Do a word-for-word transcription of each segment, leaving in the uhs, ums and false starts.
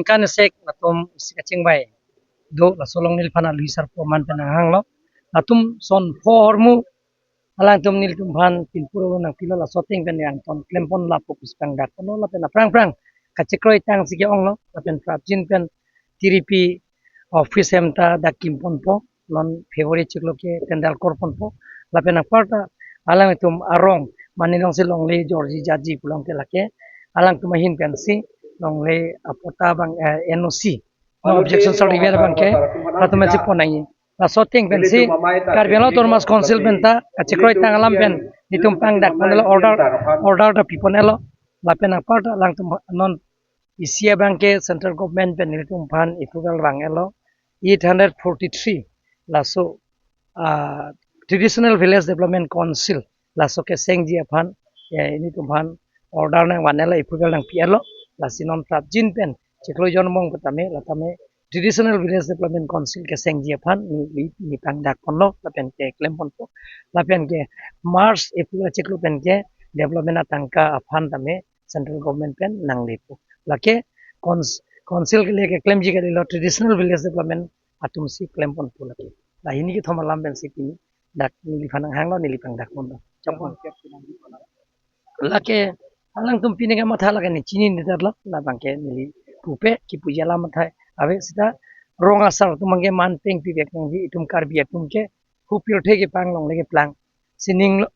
Kan sek latum isi kachingvai do, laso along neliphan alui sarpo aman pen nanghanglo. Latum son pho ahormu alangtum nelitumphan pinpur nangpilo, laso ateng pen nangton klempon lapu pusi pangdakponlo. Lapen aphrang aphrang kachekroi tangsi ke-onglo, lapen prapjin pen tiripi office hem ta dak kimponpo, non February chiklo ke tendal korponpo. Lapen anparta alangtum arong, mane Longsi Longle Georgie Jaji pulang ke lake alangtum ahin pensi Longle apota abang, eh, N O C, no objection certificate abangke latum isi pon nangji. Laso ateng pensi Karbi Anglong Autonomous Council penta kachekroi tang alam pen nelitum pangdakponlo, order, order ta piponlo. Lapen anparta alangtum non isi abangke central government pen nelitumphan approval vanglo, eight hundred forty-three laso, ah, Traditional Village Development Council laso kesengji aphan, eh, nelitumphan order nangvanlo, approval nangpilo. Lasi non prapjin pen chiklo jon angbong petame latame Traditional Village Development Council kesengji aphan ne, ne, ne pangdakponlo lapen ke klemponpo. Lapen ke March April achiklo pen ke development atangka aphan tame central government pen nanglepo. Lake cons-, council ke lake klemji kalilo, Traditional Village Development atumsi klemponpo lake. La hini kethom alam pensi pini dak neliphan nanghanglo, neli pangdakponlo. Chapon. Lake alangtum pini kamatha lake ne chinine detlo, labangke neli pupe kipuji alam athai ave seta rong asar atum abangke man peng pivek nangji, itum Karbi atum ke hupirthe kepang longle keplang. Sining lo,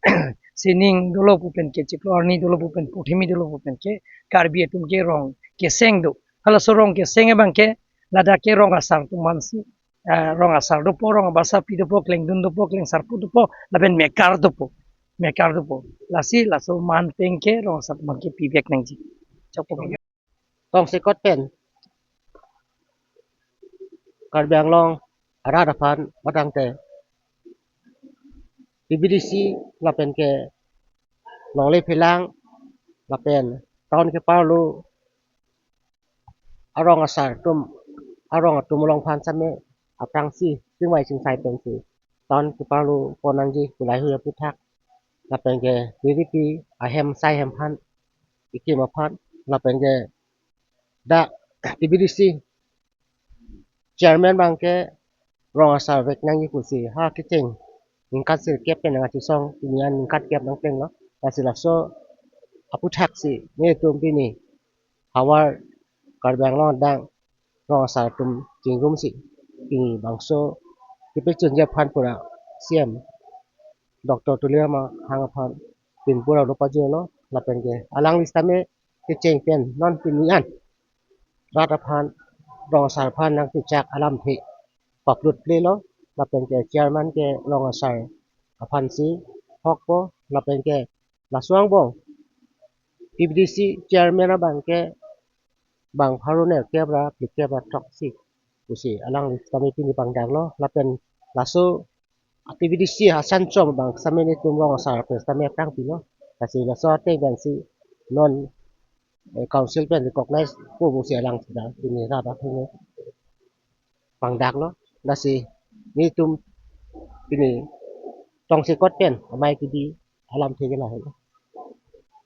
sining dolo pu pen ke, chiklo arni dolo pu pen, puthimi dolo pu pen ke, Karbi atum ke rong keseng do. Halaso rong keseng abangke ladak ke rong asar atum aphansi, ah, rong asar dopo, rong abasapi dopo, klengdun dopo, klengsarpo dopo, lapen mekar dopo, mekar dopo. Lasi laso man peng ke rong asar atum abangke pivek nangji. Chokpo. Tongsekot pen Karbi Anglong arat aphan matangte T B D C lapen ke longle phelang lapen town keparlo arong asar atum, arong atum along aphan same aphrangsi chingvai chingsai pensi town keparlo pon nangji pu lahei aputhak, lapen ke tiripi ahem sai hem aphan, ikim aphan, lapen ke dak T B D C chairman abangke rong asar vek nangji pusi ha kecheng ningkan sirkep pen nangkachesong, pini an ningkan kep nangplenglo. Lasi laso aputhak si netum pini havar Karbi Anglong adang rong asar atum chingrumsi pini bangso kepachunji aphan pura C M Doctor Tuliram Ronghang aphan pinpur arlo pajirlo, lapen ke alangli sitame kecheng pen non pini an rat aphan, rong asar aphan nangtichak alamthe paplutplelo, lapen ke chairman ke rong asar aphansi hokpo, lapen ke laso angbong T B D C chairman abangke bang pharo nerkep ra phlikep ra throksi pusi alangli sitame pini pangdaklo, lapen laso T B D C asan chom abang sitame netum rong asar pen sitame aphrang pilo. Lasi laso ateng pensi non, eh, council pen recognize po pusi alang sita pini rat atum pangdaklo. Lasi netum pini Tongsekot pen amei kidi alamthe ke lahelo.